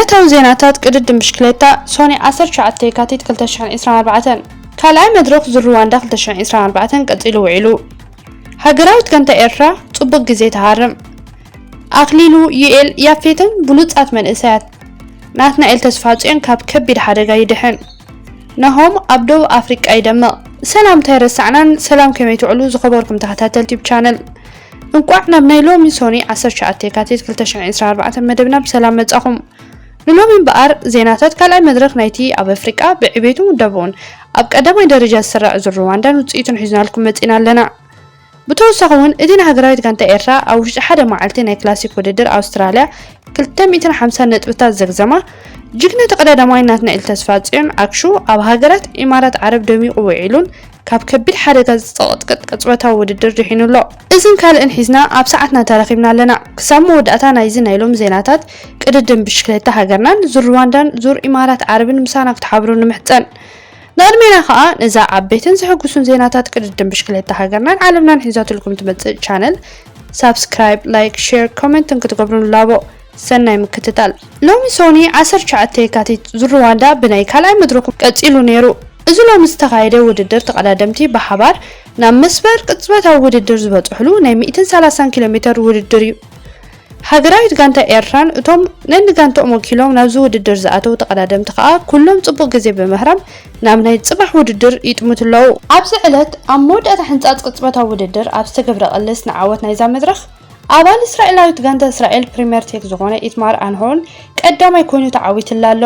ዕለታዊ ዜናታት ቅድድም ብሽክሌታ ሶኒ ዓሰርተ ትሽዓተ የካቲት ክልተ ሽሕን ዕስራን ኣርባዕተን። ካልኣይ መድረኽ ዙር ሩዋንዳ ክልተ ሽሕን ዕስራን ኣርባዕተን ቀጺሉ ውዒሉ። ሃገራዊት ጋንታ ኤርትራ ጽቡቕ ግዜ ትሃርም። ኣኽሊሉ፣ ዩኤል፣ ያፌትን ብሉጻት መንእሰያት ናትናኤል ተስፋጽዮን ካብ ከቢድ ሓደጋ ይድሕን። ናሆም ኣብ ደቡብ ኣፍሪቃ ይደምቕ። ሰላምታ ኣይረሳዕናን። ሰላም፣ ከመይ ትውዕሉ ዝኸበርኩም ተኸታተልቲ ዩቱብ ቻነል? እንቋዕ ናብ ናይ ሎሚ ሶኒ ዓሰርተ ትሽዓተ የካቲት ክልተ ሽሕን ዕስራን ኣርባዕተን መደብና ብሰላም መጻኹም። ንሎሚ እምበኣር ዜናታት ካልኣይ መድረኽ ናይቲ ኣብ ኣፍሪቃ ብዕቤቱን ውዳበኡን ኣብ ቀዳማይ ደረጃ ዝስራዕ ዙር ሩዋንዳን ውጽኢቱን ሒዝናልኩም መጺና ኣለና። ብተወሳኺ እውን እቲ ንሃገራዊት ጋንታ ኤርትራ ኣብ ውሽጢ ሓደ መዓልቲ ናይ ክላሲክ ውድድር ኣውስትራልያ ክልተ ሚእትን ሓምሳን ነጥብታት ዘግዘማ ጅግና ተቐዳዳማይ ናትናኤል ተስፋጽዮን ኣክሹ ኣብ ሃገራት ኢማራት ዓረብ ደሚቑ ውዒሉን ካብ ከቢድ ሓደጋ ዝጸቕጥቅጥ ቅጽበታዊ ውድድር ድሒኑ ኣሎ። እዝን ካልእን ሒዝና ኣብ ሰዓትና ተረኺብና ኣለና። ክሳብ መወዳእታ ናይዚ ናይ ሎም ዜናታት ቅድድም ብሽክሌታ ሃገርናን ዙር ሩዋንዳን ዙር ኢማራት ዓረብን ምሳና ክትሓብሩ ንምሕጸን። ንቕድሜና ኸኣ ነዛ ዓበይትን ዘሐጉሱን ዜናታት ቅድድም ብሽክሌታ ሃገርናን ዓለምናን ሒዛትልኩም ትመጽእ ቻነል ሳብስክራይብ፣ ላይክ፣ ሼር፣ ኮመንትን ክትገብሩ ንላቦ። ሰናይ ምክትታል። ሎሚ ሶኒ ዓሰርተ ትሽዓተ የካቲት ዙር ሩዋንዳ ብናይ ካልኣይ መድረኹ ቀጺሉ ነይሩ። እዚ ሎሚ ዝተኻየደ ውድድር ተቐዳደምቲ ብሓባር ናብ መስመር ቅጽበታዊ ውድድር ዝበጽሕሉ ናይ ሚእትን ሰላሳን ኪሎ ሜተር ውድድር እዩ። ሃገራዊት ጋንታ ኤርትራን እቶም ነንጋንትኦም ወኪሎም ናብዚ ውድድር ዝኣተዉ ተቐዳደምቲ ከኣ ኩሎም ጽቡቕ ግዜ ብምህራም ናብ ናይ ጽባሕ ውድድር ይጥምቱ ኣለዉ። ኣብዚ ዕለት ኣብ መወዳእታ ሕንጻጽ ቅጽበታዊ ውድድር ኣብ ዝተገብረ ቅልስ ንዓወት ናይዛ መድረኽ ኣባል እስራኤላዊት ጋንታ እስራኤል ፕሪምየር ቴክ ዝኾነ ኢትማር ኣንሆርን ቀዳማይ ኮይኑ ተዓዊትላ ኣሎ።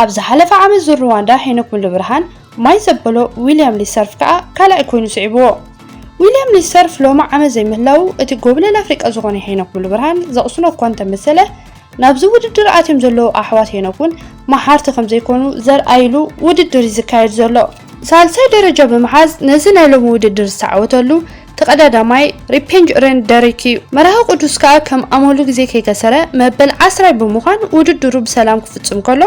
ኣብ ዝሓለፈ ዓመት ዙር ሩዋንዳ ሄኖክ ሙሉብርሃን ማይ ዘበሎ ዊልያም ሊሰርፍ ከኣ ካልኣይ ኮይኑ ስዒብዎ። ዊልያም ሊሰርፍ ሎሚ ዓመት ዘይምህላዉ እቲ ጎብለል ኣፍሪቃ ዝኾነ ሄኖክ ሙሉብርሃን ዘቕስኖ እኳ እንተመሰለ ናብዚ ውድድር ኣትዮም ዘለዉ ኣሕዋት ሄኖክ እውን መሓርቲ ከም ዘይኮኑ ዘርኣይሉ ውድድር እዩ ዝካየድ ዘሎ። ሳልሳይ ደረጃ ብምሓዝ ነዚ ናይ ሎሚ ውድድር ዝተዓወተሉ ተቐዳዳማይ ሪፔንጅ ሬን ደሪክ እዩ። መርሃዊ ቅዱስ ከኣ ከም ኣመሉ ግዜ ከይከሰረ መበል ዓስራይ ብምዃን ውድድሩ ብሰላም ክፍጽም ከሎ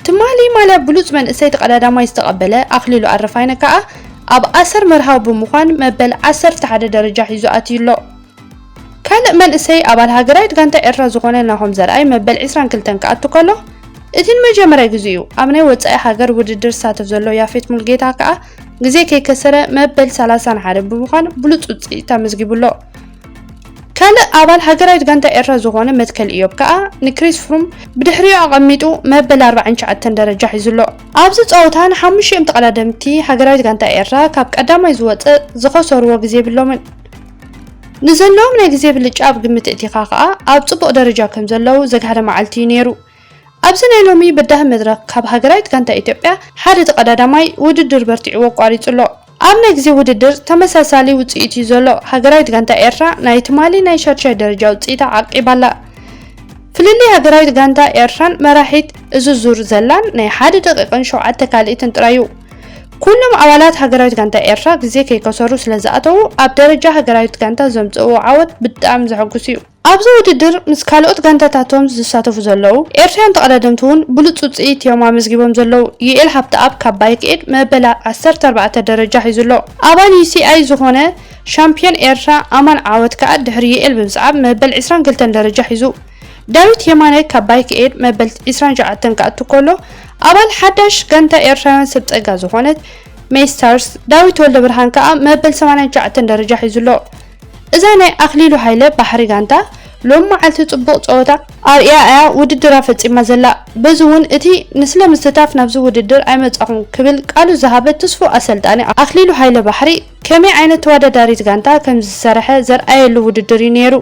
ትማሊ ማልያ ብሉጽ መንእሰይ ተቐዳዳማይ ዝተቐበለ ኣኽሊሉ ኣረፋይነ ከኣ ኣብ ኣሰር መርሃዊ ብምዃን መበል ዓሰርተ ሓደ ደረጃ ሒዙ ኣትዩ ኣሎ። ካልእ መንእሰይ ኣባል ሃገራዊት ጋንታ ኤርትራ ዝኾነ ናሆም ዘርኣይ መበል ዕስራን ክልተን ክኣቱ ከሎ፣ እቲ ንመጀመርያ ግዜኡ ኣብ ናይ ወጻኢ ሃገር ውድድር ዝሳተፍ ዘሎ ያፌት ሙልጌታ ከኣ ግዜ ከይከሰረ መበል ሰላሳን ሓደን ብምዃን ብሉጽ ውጽኢት ኣመዝጊቡ ኣሎ። ካልእ ኣባል ሃገራዊት ጋንታ ኤርትራ ዝኾነ መትከል ኢዮብ ከኣ ንክሪስ ፍሩም ብድሕሪኡ ኣቐሚጡ መበል ኣርባዓን ትሽዓተን ደረጃ ሒዙ ኣሎ። ኣብዚ ጸወታ ንሓሙሽቲኦም ተቐዳደምቲ ሃገራዊት ጋንታ ኤርትራ ካብ ቀዳማይ ዝወጸ ዝኸሰርዎ ግዜ የብሎምን። ንዘለዎም ናይ ግዜ ብልጫ ኣብ ግምት እቲኻ ከኣ ኣብ ጽቡቕ ደረጃ ከም ዘለዉ ዘግሃደ መዓልቲ እዩ ነይሩ። ኣብዚ ናይ ሎሚ በዳሂ መድረኽ ካብ ሃገራዊት ጋንታ ኢትዮጵያ ሓደ ተቐዳዳማይ ውድድር በርቲዕዎ ኣቋሪጹ ኣሎ። ኣብ ናይ ግዜ ውድድር ተመሳሳሊ ውጽኢት እዩ ዘሎ። ሃገራዊት ጋንታ ኤርትራ ናይ ትማሊ ናይ ሻድሻይ ደረጃ ውጽኢታ ዓቂባ ኣላ። ፍልልይ ሃገራዊት ጋንታ ኤርትራን መራሒት እዚ ዙር ዘላን ናይ ሓደ ደቂቕን ሸውዓተ ካልኢትን ጥራይ እዩ። ኩሎም ኣባላት ሃገራዊት ጋንታ ኤርትራ ግዜ ከይከሰሩ ስለ ዝኣተዉ ኣብ ደረጃ ሃገራዊት ጋንታ ዘምጽእዎ ዓወት ብጣዕሚ ዘሐጉስ እዩ። ኣብዚ ውድድር ምስ ካልኦት ጋንታታቶም ዝሳተፉ ዘለዉ ኤርትራውያን ተቐዳደምቲ እውን ብሉጽ ውጽኢት እዮም ኣመዝጊቦም ዘለዉ። ዩኤል ሃብተኣብ ካብ ባይክ ኤድ መበል ዓሰርተ ኣርባዕተ ደረጃ ሒዙ ኣሎ። ኣባል ዩ ሲ ኣይ ዝኾነ ሻምፒዮን ኤርትራ ኣማን ዓወት ከኣ ድሕሪ ዩኤል ብምስዓብ መበል ዕስራን ክልተን ደረጃ ሒዙ። ዳዊት የማነ ካብ ባይክ ኤድ መበል ዕስራን ትሽዓተን ክኣቱ ከሎ፣ ኣባል ሓዳሽ ጋንታ ኤርትራውያን ሰብ ጸጋ ዝኾነት ሜይ ስታርስ ዳዊት ወልደብርሃን ከኣ መበል ሰማንያን ትሽዓተን ደረጃ ሒዙ ኣሎ። እዛ ናይ ኣኽሊሉ ሃይለ ባሕሪ ጋንታ ሎም መዓልቲ ጽቡቕ ጸወታ ኣርእያ እያ ውድድራ ፈጺማ ዘላ። በዚ እውን እቲ ንስለ ምስታፍ ናብዚ ውድድር ኣይመጻኹን ክብል ቃሉ ዝሃበ ትስፉ ኣሰልጣኒ ኣኽሊሉ ሃይለ ባሕሪ ከመይ ዓይነት ተወዳዳሪት ጋንታ ከም ዝሰርሐ ዘርኣየሉ ውድድር እዩ ነይሩ።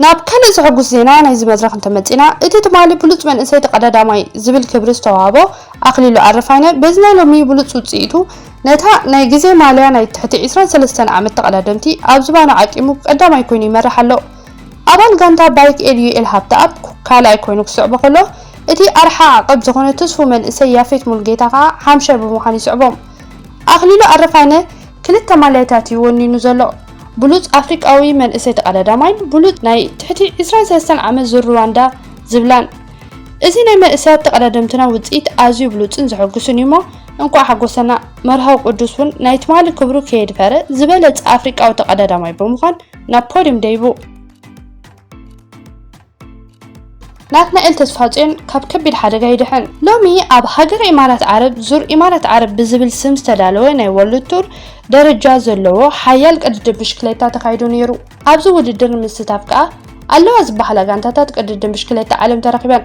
ናብ ካልእ ዘሐጉስ ዜና ናይዚ መድረኽ እንተመጺና፣ እቲ ትማሊ ብሉጽ መንእሰይ ተቐዳዳማይ ዝብል ክብሪ ዝተዋህቦ ኣኽሊሉ ኣረፋይነ በዚ ናይ ሎሚ ብሉጽ ውጽኢቱ ነታ ናይ ግዜ ማልያ ናይ ትሕቲ ዕስራን ሰለስተን ዓመት ተቐዳደምቲ ኣብ ዝባኑ ዓቂሙ ቀዳማይ ኮይኑ ይመርሕ ኣሎ። ኣባል ጋንታ ባይክ ኤድ ዩኤል ሃብተኣብ ካልኣይ ኮይኑ ክስዕቦ ከሎ፣ እቲ ኣርሓ ዓቐብ ዝኾነ ትስፉ መንእሰይ ያፌት ሙልጌታ ከኣ ሓምሻይ ብምዃን ይስዕቦም። ኣኽሊሉ ኣረፋይነ ክልተ ማልያታት እዩ ወኒኑ ዘሎ። ብሉጽ ኣፍሪቃዊ መንእሰይ ተቐዳዳማይን ብሉጽ ናይ ትሕቲ ዕስራን ሰለስተን ዓመት ዙር ሩዋንዳ ዝብላን። እዚ ናይ መንእሰያት ተቐዳደምትና ውጽኢት ኣዝዩ ብሉጽን ዘሐጉስን እዩሞ እንቋዕ ሓጎሰና። መርሃዊ ቅዱስ እውን ናይ ትማሊ ክብሩ ከየድፈረ ዝበለጸ ኣፍሪቃዊ ተቐዳዳማይ ብምዃን ናብ ፖድዩም ደይቡ። ናትናኤል ተስፋጽዮን ካብ ከቢድ ሓደጋ ይድሕን። ሎሚ ኣብ ሃገረ ኢማራት ዓረብ ዙር ኢማራት ዓረብ ብዝብል ስም ዝተዳለወ ናይ ወርልድ ቱር ደረጃ ዘለዎ ሓያል ቅድድም ብሽክሌታ ተኻይዱ ነይሩ። ኣብዚ ውድድር ንምስታፍ ከኣ ኣለዋ ዝበሃላ ጋንታታት ቅድድም ብሽክሌታ ዓለም ተረኺበን።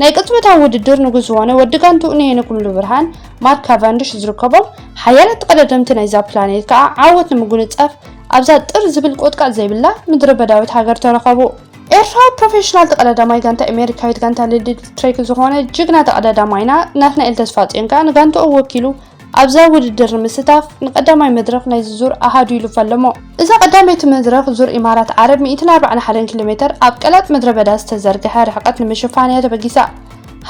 ናይ ቅጽበታዊ ውድድር ንጉስ ዝኾነ ወዲ ጋንትኡ ንየነ ኩምሉ ብርሃን ማርክ ካቫንድሽ ዝርከቦም ሓያላት ተቐዳደምቲ ናይዛ ፕላኔት ከኣ ዓወት ንምጉንጻፍ ኣብዛ ጥር ዝብል ቆጥቃጥ ዘይብላ ምድረ በዳዊት ሃገር ተረኸቡ። ኤርትራዊ ፕሮፌሽናል ተቐዳዳማይ ጋንታ ኣሜሪካዊት ጋንታ ሊድል ትሬክ ዝኾነ ጅግና ተቐዳዳማይና ናትናኤል ተስፋጽዮን ከኣ ንጋንትኡ ወኪሉ ኣብዛ ውድድር ንምስታፍ ንቀዳማይ መድረኽ ናይዚ ዙር ኣሃዱ ኢሉ ፈለሞ። እዛ ቀዳመይቲ መድረኽ ዙር ኢማራት ዓረብ ሚእትን ኣርባዓን ሓደን ኪሎ ሜተር ኣብ ቀላጥ ምድረ በዳ ዝተዘርግሐ ርሕቀት ንምሽፋን እያ ተበጊሳ።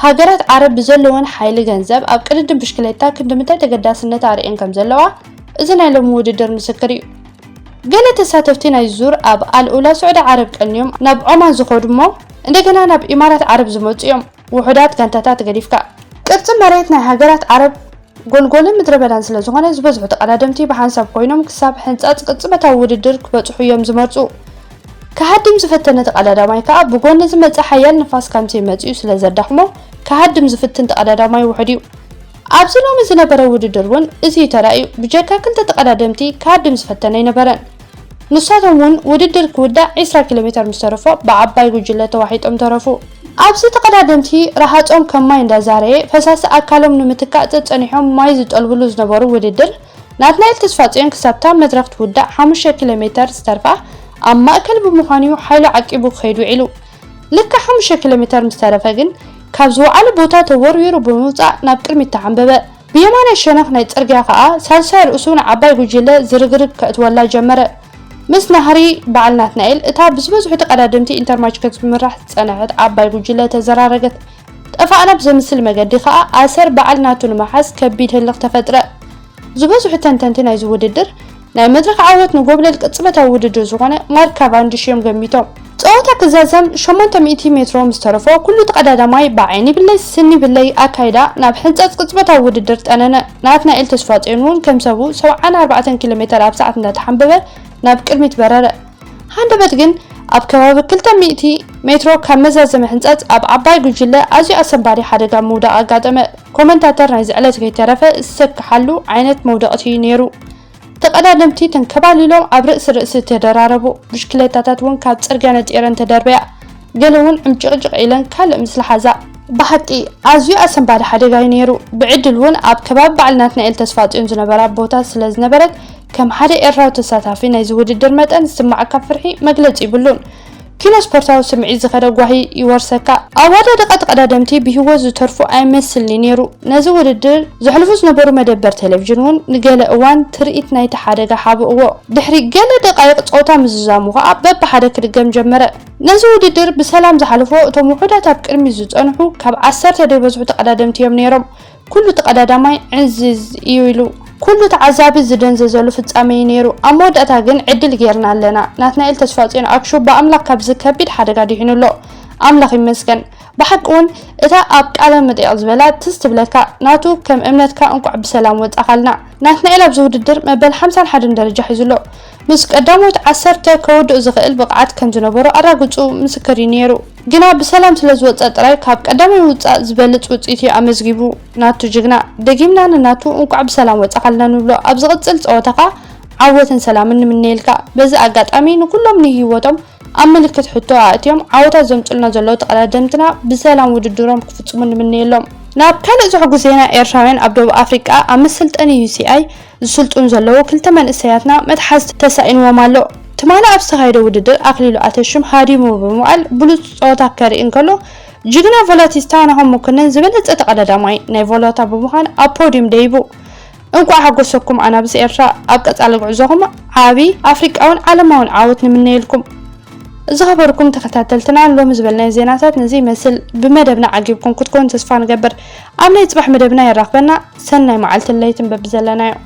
ሃገራት ዓረብ ብዘለወን ሓይሊ ገንዘብ ኣብ ቅድድም ብሽክሌታ ክንዲ ምንታይ ተገዳስነት ኣርእየን ከም ዘለዋ እዚ ናይ ሎሚ ውድድር ምስክር እዩ። ገለ ተሳተፍቲ ናይ ዙር ኣብ ኣልኡላ ስዑዲ ዓረብ ቀንዮም ናብ ዖማን ዝኸዱ እሞ እንደገና ናብ ኢማራት ዓረብ ዝመጹ እዮም። ውሑዳት ጋንታታት ገዲፍካ። ቅርጺ መሬት ናይ ሃገራት ዓረብ ጎልጎልን ምድረ በዳን ስለ ዝኾነ ዝበዝሑ ተቐዳደምቲ ብሓንሳብ ኮይኖም ክሳብ ሕንጻጽ ቅጽበታዊ ውድድር ክበጽሑ እዮም ዝመርጹ። ክሃድም ዝፈተነ ተቐዳዳማይ ከኣ ብጎኒ ዝመጽእ ሓያል ንፋስ ካምሴ መጺኡ ስለ ዘዳኽሞ ክሃድም ዝፍትን ተቐዳዳማይ ውሑድ እዩ። ኣብዚ ሎሚ ዝነበረ ውድድር እውን እዚ እዩ ተራእዩ። ብጀካ ክልተ ተቐዳደምቲ ክሃድም ዝፈተነ ኣይነበረን። ንሳቶም እውን ውድድር ክውዳእ ዒስራ ኪሎ ሜተር ምስ ተረፎ ብዓባይ ጉጅለ ተዋሒጦም ተረፉ። ኣብዚ ተቐዳደምቲ ረሃጾም ከም ማይ እንዳዛረየ ፈሳሲ ኣካሎም ንምትካእ ጸጸኒሖም ማይ ዝጠልብሉ ዝነበሩ ውድድር ናትናኤል ተስፋጽዮን ክሳብታ መድረኽ ትውዳእ ሓሙሽተ ኪሎ ሜተር ዝተርፋ ኣብ ማእከል ብምዃኑ ሓይሉ ዓቂቡ ክኸይድ ውዒሉ። ልክዕ ሓሙሽተ ኪሎ ሜተር ምስ ተረፈ ግን ካብ ዝወዓሉ ቦታ ተወርዊሩ ብምውጻእ ናብ ቅድሚት ተሓንበበ። ብየማናይ ሸነኽ ናይ ጽርግያ ከኣ ሳልሳይ ርእሱ ንዓባይ ጉጅለ ዝርግርግ ከእትወላ ጀመረ። ምስ ናህሪ በዓል ናትናኤል እታ ብዝበዝሑ ተቐዳደምቲ ኢንተርማች ክትምራሕ ዝጸንሐት ዓባይ ጉጅለ ተዘራረገት። ጠፋእና ብዘምስል መገዲ ከኣ ኣሰር በዓል ናቱ ንምሓዝ ከቢድ ህልኽ ተፈጥረ። ዝበዝሑ ተንተንቲ ናይዚ ውድድር ናይ መድረኽ ዓወት ንጎብለል ቅጽበታዊ ውድድር ዝኾነ ማርክ ካቫንድሽ እዮም ገሚቶም። ጸወታ ክዛዘም ሸሞንተ ሚእቲ ሜትሮ ምስ ተረፎ ኩሉ ተቐዳዳማይ ብዓይኒ ብለይ ስኒ ብለይ ኣካይዳ ናብ ሕንጸጽ ቅጽበታዊ ውድድር ጠነነ። ናትናኤል ተስፋጽዮን እውን ከም ሰቡ ሰብዓን ኣርባዕተን ኪሎ ሜተር ኣብ ሰዓት እንዳተሓንበበ ናብ ቅድሚት በረረ። ሃንደበት ግን ኣብ ከባቢ ክልተ ሚእቲ ሜትሮ ካብ መዛዘሚ ሕንጸጽ ኣብ ዓባይ ጉጅለ ኣዝዩ ኣሰንባዲ ሓደጋ ምውዳቕ ኣጋጠመ። ኮመንታተር ናይዚ ዕለት ከይተረፈ ዝሰክሓሉ ዓይነት መውደቕቲ ነይሩ። ተቐዳደምቲ ተንከባሊሎም ኣብ ርእሲ ርእሲ ተደራረቡ። ብሽክሌታታት እውን ካብ ጽርግያ ነጺረን ተደርበያ። ገለ እውን ዕምጭቕጭቕ ኢለን ካልእ ምስሊ ሓዛ። ብሓቂ ኣዝዩ ኣሰንባዲ ሓደጋ እዩ ነይሩ። ብዕድል እውን ኣብ ከባቢ በዓል ናትናኤል ተስፋጽዮን ዝነበራ ቦታ ስለ ዝነበረት ከም ሓደ ኤርትራዊ ተሳታፊ ናይዚ ውድድር መጠን ዝስማዓካ ፍርሒ መግለጺ ይብሉን። ኪኖ ስፖርታዊ ስምዒት ዝኸደ ጓሂ ይወርሰካ። ኣወዳድቓ ተቐዳደምቲ ብህይወት ዝተርፉ ኣይመስልኒ ነይሩ። ነዚ ውድድር ዘሕልፉ ዝነበሩ መደበር ቴሌቪዥን እውን ንገለ እዋን ትርኢት ናይቲ ሓደጋ ሓብእዎ። ድሕሪ ገለ ደቃይቕ ጸወታ ምዝዛሙ ከኣ በብሓደ ክድገም ጀመረ። ነዚ ውድድር ብሰላም ዝሓለፎ እቶም ውሑዳት ኣብ ቅድሚት ዝጸንሑ ካብ ዓሰርተ ዘይበዝሑ ተቐዳደምቲ እዮም ነይሮም። ኩሉ ተቐዳዳማይ ዕንዝዝ እዩ ኢሉ። ኩሉ ተዓዛቢ ዝደንዘዘሉ ፍጻመ እዩ ነይሩ። ኣብ መወዳእታ ግን ዕድል ጌርና ኣለና። ናትናኤል ተስፋጽዮን ኣክሹ ብኣምላኽ ካብዚ ከቢድ ሓደጋ ድሒኑ ኣሎ። ኣምላኽ ይመስገን። ብሓቂ እውን እታ ኣብ ቃለ መጠይቕ ዝበላ ትዝ ትብለካ ናቱ ከም እምነትካ እንቋዕ ብሰላም ወጻኻልና። ናትናኤል ኣብዚ ውድድር መበል ሓምሳን ሓደን ደረጃ ሒዙ ኣሎ። ምስ ቀዳሞት ዓሰርተ ከውድእ ዝኽእል ብቕዓት ከም ዝነበሮ ኣራግጹ ምስክር እዩ ነይሩ። ግና ብሰላም ስለ ዝወጸ ጥራይ ካብ ቀዳማይ ምውጻእ ዝበልጽ ውጽኢት እዩ ኣመዝጊቡ። ናቱ ጅግና። ደጊምና ንናቱ እንቋዕ ብሰላም ወጻኻልና ንብሎ። ኣብ ዝቕጽል ጸወታኻ ዓወትን ሰላምን ንምነየልካ። በዚ ኣጋጣሚ ንኩሎም ንህይወቶም ኣብ ምልክት ሕቶ ኣእትዮም ዓወታት ዘምጹልና ዘለዉ ተቐዳደምትና ብሰላም ውድድሮም ክፍጽሙ ንምነየሎም። ናብ ካልእ ዘሕጉስ ዜና፣ ኤርትራውያን ኣብ ደቡብ ኣፍሪቃ ኣብ መሰልጠኒ ዩ ሲ ኣይ ዝስልጥኑ ዘለዉ ክልተ መንእሰያትና መትሓዝ ተሳኢንዎም ኣሎ። ትማሊ ኣብ ዝተኻየደ ውድድር ኣክሊሉ ኣተሽም ሃዲሙ ብምውዓል ብሉጽ ጸወታ ከርኢ እንከሎ፣ ጅግና ቮላቲስታ ናሆም መኮነን ዝበለጸ ተቐዳዳማይ ናይ ቮላታ ብምዃን ኣብ ፖድዩም ደይቡ። እንቋዕ ሓጎሰኩም ኣናብስ ኤርትራ፣ ኣብ ቀጻሊ ጉዕዞኹም ዓቢ ኣፍሪቃውን ዓለማውን ዓወት ንምነየልኩም። ዝኸበርኩም ተኸታተልትና፣ ሎሚ ዝበልናዮ ዜናታት ነዚ ይመስል። ብመደብና ዓጊብኩም ክትኮኑ ተስፋ ንገብር። ኣብ ናይ ጽባሕ መደብና የራኽበና። ሰናይ መዓልትን ለይትን በብዘለናዮ።